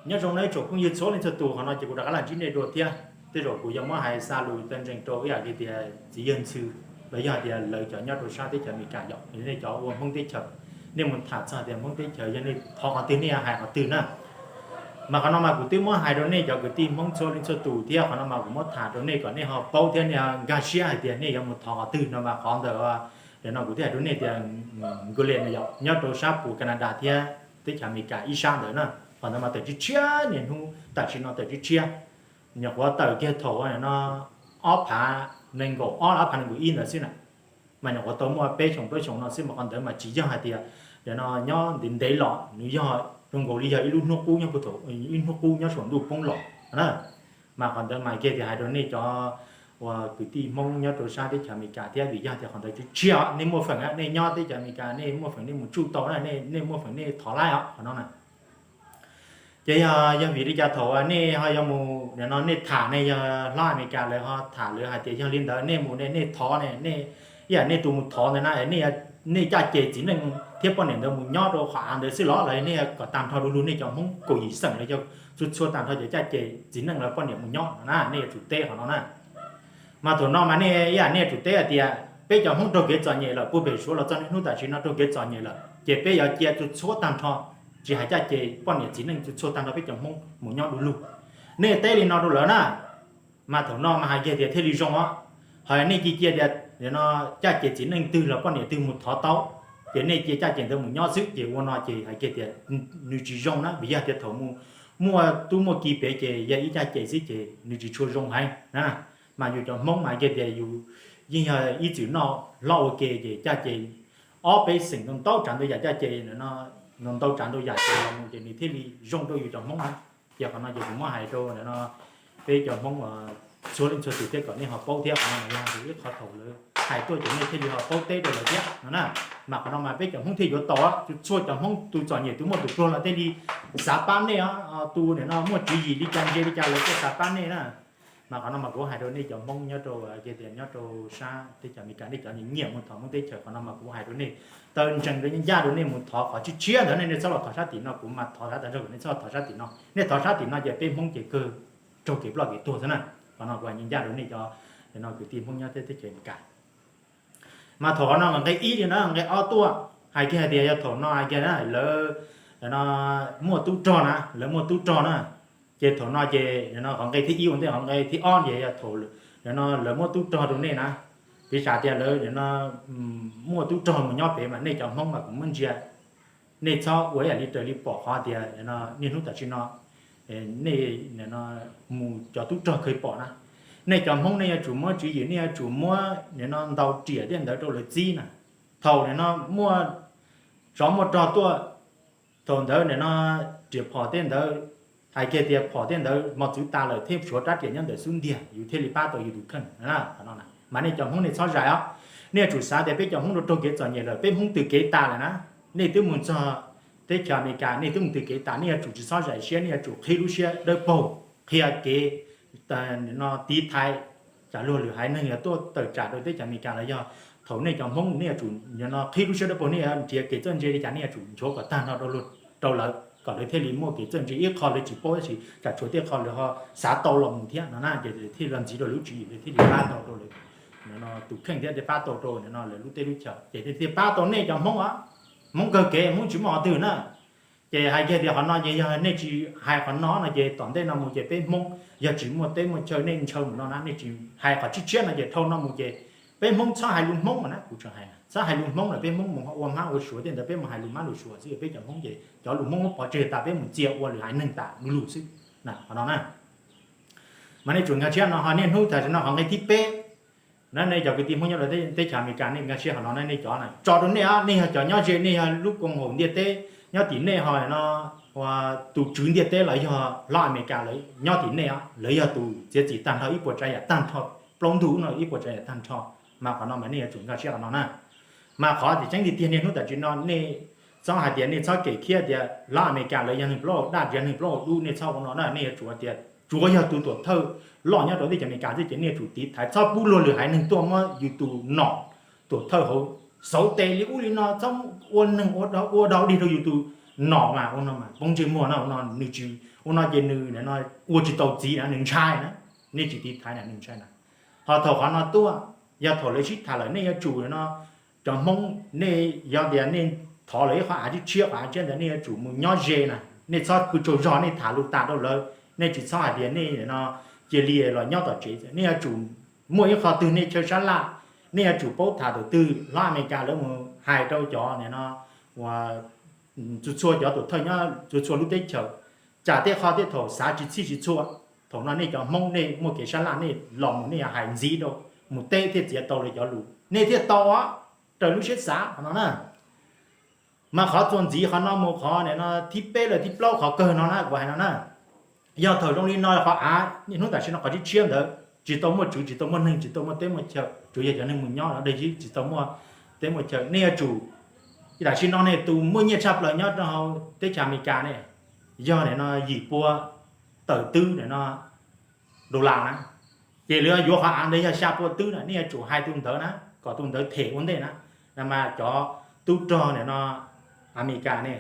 Nyob zoo nej tsoom phooj ywg txhua leej txhua tus, qhov no ces kuv rov qab los ntsib nej dua thiab. Tej zaum kuv yuav muab hais xa lus tawm ntsees rau ib yam li tias txiv yawg ntxhw los yog tias lawv cov nyob rau sab teb chaws Amelikas yom, nej cov ua Hmoob teb chaws, nej mus tham txog tias Hmoob teb chaws yog nej thov qhov twg nej hais qhov twg na. Mas qhov no mas kuv twb muab hais rau nej cov kwv tij Hmoob txhua leej txhua tus thiab, qhov no mas kuv muab tham rau nej kom nej ho paub thiab nej ho nkag siab hais tias nej yuav mus thov qhov twg no mas qhov ntawd, nim no kuv twb hais rau nej tias, nku li no yom, nyob rau sab puas Canada thiab teb chaws Amelikas ib sab ntawd na, qhov ntawd mas tawm tshiab tshiab niaj hnub tam sim no tawm tshiab tshiab. Nyuam qhuav tawm kiag thaum no ob phav nees nkaum ob los ob phav nees nkaum ib ntawd xwb na, mas nyuam qhuav tau muaj peb xyoos plaub xyoos no xwb mas qhov ntawd mas tsis yog hais tias nim no nyob ntev ntev los, nws yog zoo nkaus li yog ib lub hnub qub nyob puag thaum, ib hnub qub nyob saum ntuj poob los na. Mas qhov ntawd mas kiag tias hais rau nej cov uas kwv tij Hmoob nyob rau sab teb chaws Amelikas thiab, vim yog tias qhov ntawd tshiab tshiab, nej muaj feem nej nyob teb chaws Amelikas, nej muaj feem nej mus tsuj tau na, nej muaj feem nej thov laib os qhov no na. Ces yog, yog vim li cas thaum nej ho yuav mus nim no nej tham nej yog hlob Amelikas lawv ho tham lawv hais tias yog li ntawd nej mus nej thov ne, nej ib yam nej tus mus thov ntawd na, nej caj ces txiv neej thiab poj niam ntawd mus nyob rau qhov av ntawd xwb los los nej kom tag nrho du lug nej cov Hmoob kaum yim xeem los yog txhua txhua tag nrho cov caj ces txiv neej los poj niam mus nyob no na, nej yuav tsum teb qhov no na. Mas thaum no mas nej ib yam nej yuav tsum teb hais tias peb cov Hmoob raug kev txom nyem lawm, puag pem Suav los txog niaj hnub tam sim no raug kev txom nyem lawm ces peb yuav cia txhua txhua tag nrho, tsis hais caj ces poj niam txiv neej txhua txhua tag nrho peb cov Hmoob mus nyob du lug. Nej teb li no rau lawv na, mas thaum no mas hais kiag tias thiaj li zoo os. Ho nej cia cia tias no caj ces txiv neej twg los poj niam twg mus thov tau, ces nej cia caj ces ntawd mus nyob xwb ces ua no ces hais kiag tias nws tsis zoo na, vim yog tias thaum mus muaj tub muaj ki pem ces yog ib caj ces xwb ces nws tsis tshua zoo heev na. Mas yus cov Hmoob mas hais kiag tias yus yeej yog ib txwm noj hlob ua ke ces caj ces ob peb xeem ntau ntau tsav ntau yam caj ces ntau ntau tsav ntau yam ces los mus ces nws thiaj li zoo rau yus cov Hmoob na. Ces qhov no ces kuv muab hais rau nim no peb cov Hmoob txhua leej txhua tus thiab kom nej ho paub thiab, qhov no mas yog ib qho thaum lawv hais tuaj ces nej thiaj li ho paub teb rau lawv thiab no na. Mas qhov no mas peb cov Hmoob thiaj yuav tau, txhua cov Hmoob tus txom nyem tus muaj tus pluag los thiaj li xav pab nej os, tus nim no muaj tswv yim li cas ntse li cas lawv thiaj xav pab nej na. Mas qhov no mas kuv hais rau nej cov Hmoob nyob rau, tias nyob rau sab teb chaws Amelikas, nej cov nyiam mus thov Hmoob teb chaws, qhov no mas kuv hais rau nej, tawm ntsees rau ncaj rau nej mus thov qhov tshiab tshiab ntawd, nej txhob los thov sab tim no, kuv mas thov sab tas zog kom nej txhob los thov sab tim no. Nej thov sab tim no ces peb Hmoob ces kawg raug kev ploj kev tuag xwb na. Qhov no kuv hais ncaj rau nej cov nim no kwv tij Hmoob nyob teb chaws Amelikas. Mas thaum qhov no nqe ib li na, nqe ob tuaj hais kiag hais tias yog thaum no hais kiag na lawv no muaj tub rog na, lawv muaj tub rog na. Ces thaum no ces nim no qhov nqe thib ib ua ntej, qhov nqe thib ob ces yog thaum nim no lawv muaj tub rog rau nej na. Piv xam tias lawv nim no muaj tub rog mus nyob pem mas nej cov Hmoob mas kuv muab ntsia, nej txhob ua ib yam li raws li pom qhov tias niaj hnub tam sim no nej mus cov tub rog khaws pom na. Nej cov Hmoob nej yuav tsum muab tswv yim, nej yuav tsum muab nim no ntau riam tej ntawd rau lawv txib na. Thaum nim no muaj tsov muaj rog tuaj, thaum ntawd nim no riam phom tej ntawd, hais kiag tias phom tej ntawd mos txwv tas lawm thiab tshuav rab riam nyob ntawm xub ntiag, yus thiaj li pab tau yus tus kheej. Qhov no mas nej cov Hmoob nej txhob zais os. Nej yuav tsum xav tias peb cov Hmoob raug kev txom nyem lawm, peb Hmoob tw kev tas lawm na. Nej twb mus txog teb chaws Amelikas, nej twb mus tw kev tas, nej yuav tsum tsis txhob zais siab, nej yuav tsum qhib lub siab dawb paug, qhia kev no tiv thaiv tsam luag lwm haiv neeg yuav tuaj tawm tsam rau teb chaws Amelikas los yog thaum nej cov Hmoob nej yuav tsum no qhib lub siab dawb paug, nej yuav nrhiav kev txawj ntse li cas nej yuav tsum nchuav kom tag nrho rau lawv, kom lawv thiaj li muaj kev txawj ntse. Ib qho lawv tsis paub tab sis tsam tshuav tej qho lawv ho xav tau los mus thiab no na, ces thiaj los ntxiv rau lub tswv yim, thiaj li pab tau rau lawv tus kheej thiab thiaj pab tau rau no lawv lub teb lub chaws, ces thiaj pab tau nej cov Hmoob os. Hmoob kawg kev, Hmoob tsis muaj qhov twg na. Ces hais kiag tias qhov no ces yog nej tsis hais qhov no no ces tom ntej no mus ces peb Hmoob yog tsis muaj teb muaj chaw, nej ntshaw mus no na, nej tsis hais qhov tshiab tshiab no ces dhau no mus ces peb Hmoob txhob hais lus Hmoob na, kuv tseem hais na, txhob hais lus Hmoob lawm, peb Hmoob mus ua hmab ua suav tej ntawd, peb mus hais lus hmab lus suav xwb, peb cov Hmoob ces cov lus Hmoob muab pov tseg tas, peb mus txia ua lwm haiv neeg tas lug lug xwb na, qhov no na. Mas nej tsum nkag siab no ho niaj hnub tam sim no qhov nqe thib peb na, nej cov kwv tij Hmoob nyob rau teb chaws Amelikas nej nkag siab qhov no na, nej cov na, tso rau nej os, nej yog cov nyob ze, nej yog lub koom haum ntiaj teb nyob tim nej ho no, tus tswv ntiaj teb los yog hlob Amelikas lawv nyob tim nej os, lawv yog tus txiav txim tag nrho ib puas tsav yam tag nrho, plaub ntug no ib puas tsav yam tag nrho. Mas qhov no mas nej yuav tsum nkag siab qhov no na. Mas qhov tias tseeb tiag tiag niaj hnub tam sim no nej txhob hais tias nej txhob kem khiab tias hlob Amelikas lawv yog neeg plaub hau daj, yog neeg plaub hau dub, nej txhob ua no na. Nej yuav tsum tias tsuav yog tus tuam thawj loj nyob rau teb chaws Amelikas xwb ces nej yuav tsum tiv thaiv, txhob pub luag lwm haiv neeg tuaj muab yus tus nom tuam thawj hauv xauv tes li ub li no, txhob ua neeg ua dog dig rau yus tus nom mas ua no mas poob ntsej muag no, ua no nws tsis, ua no ces nws ua tsis tau txiv na, nws ntshai na, nej tsis tiv thaiv na, nws ntshai na. Ho thaum qhov no tuaj, yog thaum lawv sib tham lawm nej yuav tsum no, cov Hmoob nej yog tias nej thov lawv ib qhov av tshiab tshiab, qhov av tshiab ntawd nej yuav tsum mus nyob ze na, nej txhob pw tsaug zog nej tham lus tas rau lawv, nej tsis txhob hais tias nej no cia li los nyob tom tsev, nej yuav tsum muaj ib qho twg nej chaw sab laj, nej yuav tsum paub tham tus twg. Hlob Amelikas lawv mus hais rau cov no uas txhua txhua cov tuam thawj nyob txhua txhua lub teb chaws, tsam tej qho tej thaum xav tsis txhij tsis txhua. Thaum no nej cov Hmoob nej muaj kev sab laj nej los mus nej yuav hais ntxiv rau, mus teb thiaj txiav tau lawv cov lus, nej thiaj tau raws lub siab xav no na. Mas qhov txuas ntxiv qhov no mus qhov no thib peb los thib plaub qhov kawg no na kuv hais no na. Yog thaum zoo li no qhov av niaj hnub tam sim no qhov tshiab tshiab ntawd tsis tau muaj tswv, tsis tau muaj neeg, tsis tau muaj teb muaj chaw, tsuas yog cov neeg mus nyob los dej tsis tau muaj teb muaj chaw, nej yuav tsum, tam sim no ne tus muaj nyiaj tshaj plaws nyob rau hauv teb chaws Amelikas ne yog no yim pua tawm twb no dollar na, ces lawv yuav qhov av ntawd yog xya pua twb na, nej yuav tsum hais tus ntawd na kom tus ntawd them ua ntej na. Mas cov tub rog no Amelikas ne,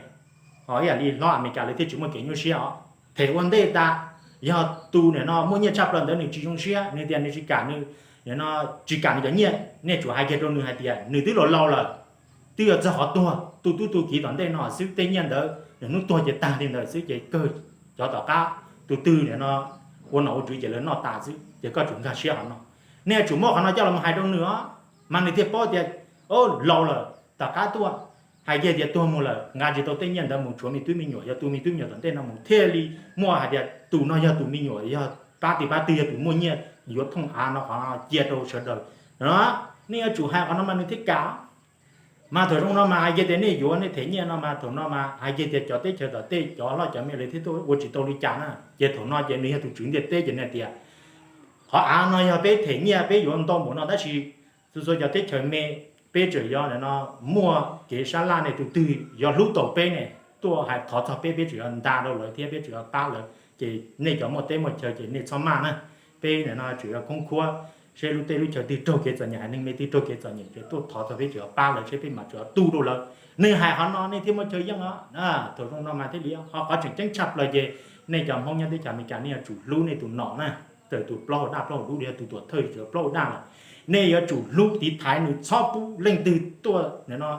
ho ib yam li hlob Amelikas lawv thiaj tsis muaj kev nyuaj siab os. Them ua ntej tas, yog tus no muaj nyiaj tshaj plaws ntawd nws tsis zoo siab, nws tias nws tsis kam, nws no tsis kam nws cov nyiaj, nej tsum hais kiag rau nws hais tias nws twb laus laus lawm, twb yuav txog qhov tuag tu tub tu kiv tom ntej no xwb, tej nyiaj ntawd nws hnub tuag ces tag li ntawd xwb, ces kawg cov tom qab tus twg no ua nom ua tswv ces lawv noj tas xwb, ces koj tsum nkag siab qhov no. Nej yuav tsum muab qhov no coj los hais rau nws os, mas nws thiaj paub tias, o, laus lawm tom qab tuaj, hais kiag tias tuag mus lawm nqa tsis tau tej nyiaj ntawd mus tshuav me tub me nyuam, yog tu me tub me nyuam tom ntej no mus thiaj li muaj hais tias tus no yog tus me nyuam, yog pab twg pab twg yog tus muaj nyiaj yuav thooj av no qhov cia rau sawv daws. Nej yuav tsum hais qhov no mas nws thiaj kam. Mas thaum zoo no mas hais kiag tias nej yuav nej them nyiaj no mas thaum no mas hais kiag tias cov teb chaws tom tej cov hlob cov me lawv thiaj tuaj ua tsis tau li cas na, ces thaum no ces nws yog tus tswv ntiaj teb ces nws tias, qhov av no yog peb them nyiaj peb yuav ntau npaum no tab sis txhua txhua cov teb chaws me, peb tseem yog no muaj kev sab laj ne, tus twg yog hlub tau peb ne tuaj hais thov txog peb, peb tseem yuav nta rau lawv thiab peb tseem yuav pab lawv, ces nej cov muaj teb muaj chaw ces nej txhob maj na. Peb no tseem yuav khoob khuab seb lub teb lub chaw twg raug kev txom nyem, haiv neeg me twg raug kev txom nyem ces tuaj thov txog peb tseem yuav pab lawv seb peb mam tseem yuav tu rau lawv. Nej hais qhov no nej thiaj muaj chaw yeej os. Thaum zoo no mas thiaj li, ho qhov tseem ceeb tshaj plaws ces nej cov Hmoob nyob teb chaws Amelikas nej yuav tsum hlub nej tus nom na, txawm tus plaub hau daj plaub hau dub li, yog tus tuam thawj tseem plaub hau daj lawm, nej yuav tsum hlub tiv thaiv nws, txhob pub leej twg tuaj no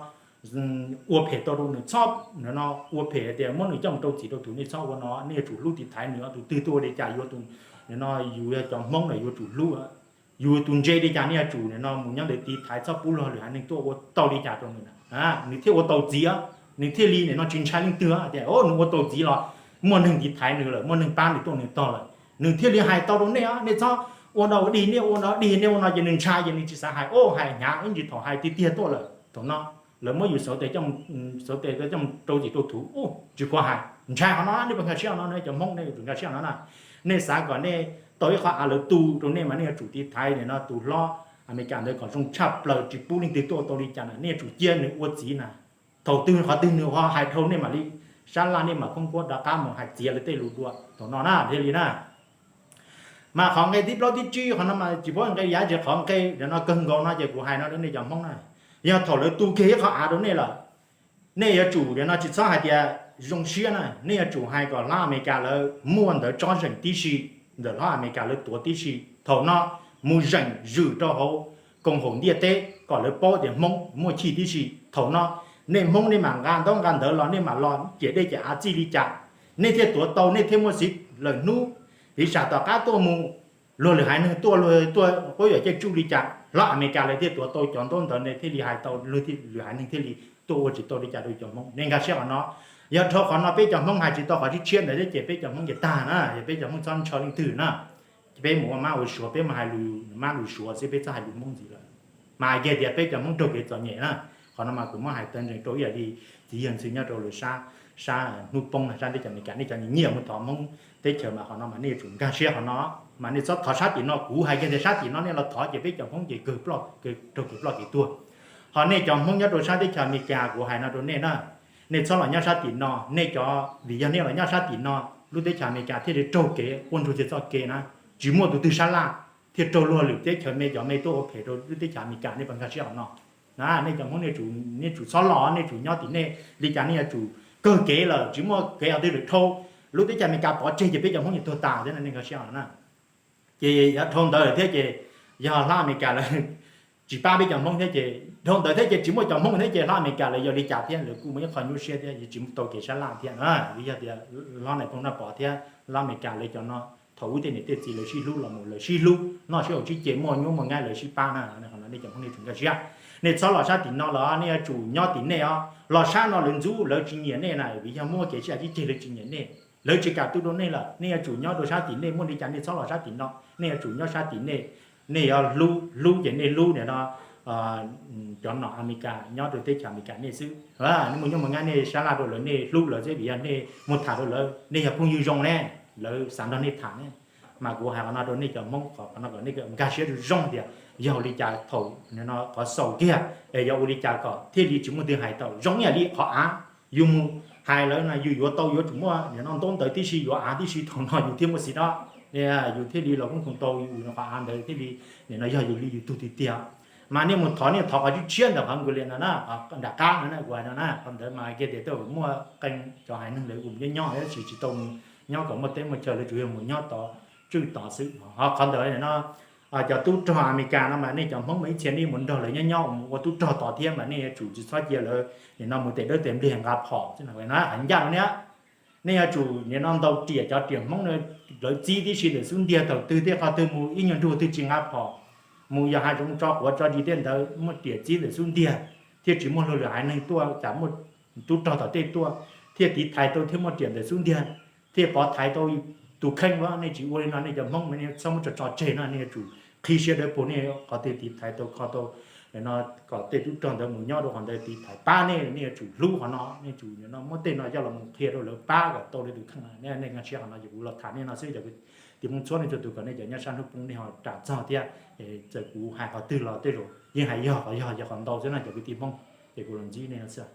ua phem tau rau nws, txhob no ua phem tias muab nws coj mus rau txim rau tus, nej txhob ua no, nej yuav tsum hlub tiv thaiv nws. Tus twg tuaj ua li cas yuav tus, no yus yog cov Hmoob no yuav tsum hlub, yus tus ntse li cas nej yuav tsum no mus nyob ntawd tiv thaiv, txhob pub luag lwm haiv neeg tuaj ua tau li cas rau nws na, nws thiaj ua tau txiv, nws thiaj li no tsis ntshai leej twg tias nws ua tau txiv los muaj neeg tiv thaiv nws lawm, muaj neeg pab nws tuaj nws tog lawm, nws thiaj li hais tau rau nej os. Nej txhob ua no ua dig, nej ua no dig, nej ua no ces nws ntshai ces nws tsis xav hais, o, hais hnyav ib ntsis thaum hais tiag tiag tuaj lawm thaum no lawv muab yus xauv tes, xauv tes coj rau txim rau tus, u, tsis khuav hais, ntshai qhov no, nej puas nkag siab no, nej cov Hmoob nej yuav tsum nkag siab no na. Nej xav kom nej tau ib qhov av lawv tu rau nej mas nej yuav tsum tiv thaiv no tus hlob Amelikas ntawd kom zoo tshaj plaws, tsis pub leej twg tuaj tau li cas na, nej yuav tsum cia nws ua txiv na. Thaum twg qhov twg nws ho hais dhau nej mam li sab laj, nej mam khoob khuab rov qab mus hais txiav lawv tej lus dua thaum no na, thiaj li na. Mas qhov nqe thib plaub thib tsib qhov no mas tsis paub nqe yav tsis qhov nqe no kawg nkaus no ces kuv hais no rau nej cov Hmoob na, yog thaum lawv tu kiag ib qhov av rau nej lawm, nej yuav tsum no tsis txhob hais tias zoo siab na, nej yuav tsum hais kom hlob Amelikas lawv muaj ntawv tsob zeem tib si, ntawm hlob Amelikas lawv tuav tib si. Thaum no mus zeem zwm rau hauv koom haum ntiaj teb kom lawv paub tias Hmoob muaj chij tib si. Thaum no nej Hmoob nej mam nqa ntaub nqa ntawv los, nej mam los ciam dej ciam av txij li cas, nej thiaj tuav tau, nej thiaj muaj xiv lawm hnub tiv sam tom qab tuaj mus, luag lwm haiv neeg tuaj, luag tuaj quab yuam caij tsuj li cas, hlob Amelikas lawv thiaj tuav tau cov ntaub ntawv, nej thiaj li hais tau, luag lwm haiv neeg thiaj li tuaj ua tsis tau li cas rau cov Hmoob. Nej nkag siab qhov no. Yog dhau qhov no peb cov Hmoob hais tsis tau qhov tshiab tshiab ntawd thiab ces peb cov Hmoob ces tag na, yog peb cov Hmoob txhob ntshaw leej twg na. Peb mus ua mab ua suav, peb mus hais lus mab lus suav xwb, peb txhob hais lus Hmoob ntxiv lawm. Mas hais kiag tias peb cov Hmoob raug kev txom nyem na. Qhov no mas kuv muab hais tawm ntsees rau ib yam li txiv yawg ntxhw nyob rau lawv sab, sab hnub poob na, sab teb chaws Amelikas, nej cov nyiam mus thov Hmoob teb chaws mas qhov no mas nej yuav tsum nkag siab qhov no. Mas nej txhob thov sab tim no, kuv hais kiag tias sab tim no nej los thov ces peb cov Hmoob ces kawg ploj, raug kev ploj kev tuag. Ho nej cov Hmoob nyob rau sab teb chaws Amelikas kuv hais no rau nej na, nej txhob los nyob sab tim no, nej cov, vim yog nej los nyob sab tim no, lub teb chaws Amelikas thiaj li raug kev quaj ntsuag txhia txoj kev na, tsis muaj tus twg sab laj, thiaj raug luag lwm teb chaws me cov me tuaj ua phem rau lub teb chaws Amelikas, nej puas nkag siab qhov no? Nej cov Hmoob nej tsum txhob los, nej tsum nyob tim nej li cas nej yuav tsum kawg kev lawm, tsis muaj kev qhov twg lawm dhau. Lub teb chaws Amelikas pov tseg ces peb cov Hmoob yuav tuag tas thiab no nej nkag siab no na. Ces yog dhau ntawd thiab ces yog hlob Amelikas lawv tsis pab peb cov Hmoob thiab ces dhau ntawd thiab ces tsis muaj cov Hmoob thiab ces hlob Amelikas lawv yuav li cas thiab, lawv kuj muaj ib qho nyuaj siab thiab, tsis tau kev sab laj thiab. Yog tias hlob Nais Phoo Naj Pov thiab hlob Amelikas lawv cov no thaum ub tej niam tej txiv lawv sib hlub los mus lawv sib hlub noj sib haus sib ce muaj nyuaj muaj nqaij lawv sib pab na. Qhov no nej cov Hmoob nej tsum nkag siab. Nej txhob los sab tim no los nej yuav tsum nyob tim nej os. Los sab no lawv ntxub lawv tsis nyiam nej na, vim yog muaj kev sib hais sib ceg lawv tsis nyiam nej, lawv tsis kam tu rau nej lawm. Nej yuav tsum nyob rau sab tim nej, muaj li cas nej txhob los sab tim no, nej yuav tsum nyob sab tim nej. Nej yuav hlub, hlub ces nej hlub nim no cov nom Amelikas nyob rau teb chaws Amelikas nej xwb. Nej muaj nyuaj muaj nqaij nej sab laj rau lawv, nej hlub lawv xwb, vim yog nej mus tham rau lawv, nej yog phooj ywg zoo ne, lawv xav nrog nej tham ne. Mas kuv hais qhov no rau nej cov Hmoob, qhov no kom nej nkag siab zoo zoo tias yog ua li cas thaum no qhov xaus kiag es yog ua li cas kom thiaj li tsis muaj twg hais tau. Zoo ib yam li qhov av, yus mus hais lawv no yus yuav tau yuav tsum muaj nim no ntaub ntawv tib si, yuav av tib si, thaum no yus thiaj muaj xiv dob, yus thiaj li los koom tau yus qhov av ntawd thiaj li nim no yog yus li yus tug tiag tiag. Mas nej mus thov, nej thov qhov tshiab tshiab ntawm qhov nkaus li no na, nram qab no na, kuv hais no na, qhov ntawd mas kiag tias tej zaum muaj qee cov haiv neeg lawv kuj nyob nyob tab sis tsis tau mus nyob kom muaj teb muaj chaw, lawv tsuas yog mus nyob tod tswj tod xwb. Ho qhov ntawd no cov tub rog Amelikas no mas nej cov Hmoob mas ib txhia nej mus nrog lawv nyob nyob mus ua tub rog tod thiab mas nej yuav tsum tsis txhob cia lawv nim no mus tes dawb tes npliag nqa phom xwb no. Hais ncaj rau nej, nej yuav tsum nim no ntaus riam, cov riam Hmoob lawv txib tib si ntawm xub ntiag, thaum twg tej qhov twg mus ib nyuag nrug twg tsis nqa phom, mus yog hav zoov tso quav tso zis tej ntawd muaj riam txib ntawm xub ntiag, thiaj tsis muaj luag lwm haiv neeg tuaj, tsam muaj tub rog tom tej tuaj thiaj tiv thaiv tau, thiaj muaj riam ntawm xub ntiag thiaj pov thaiv tau tus kheej. Nej tsis ua li no, nej cov Hmoob mas nej txhob muab tso tso tseg no, nej yuav tsum qhib siab dawb paug, nej qhov twg tiv thaiv tau kho tau no kom tej tub rog ntawd mus nyob rau qhov ntawd tiv thaiv pab nej, nej yuav tsum hlub qhov no, nej tsum no muab tej no coj los mus qhia rau lawv pab kom tau li tus kheej. Nej nkag siab qhov no ces kuv los tham nej no xwb, cov kwv tij Hmoob txhua leej txhua tus, kom nej cov nyob sab hnub poob nej ho ras txog thiab. Txawm kuv hais qhov twg los tej zaum yeej hais yog qhov yog, yog qhov ntau xwb no cov kwv tij Hmoob, ces kuv los ntsib nej no xwb.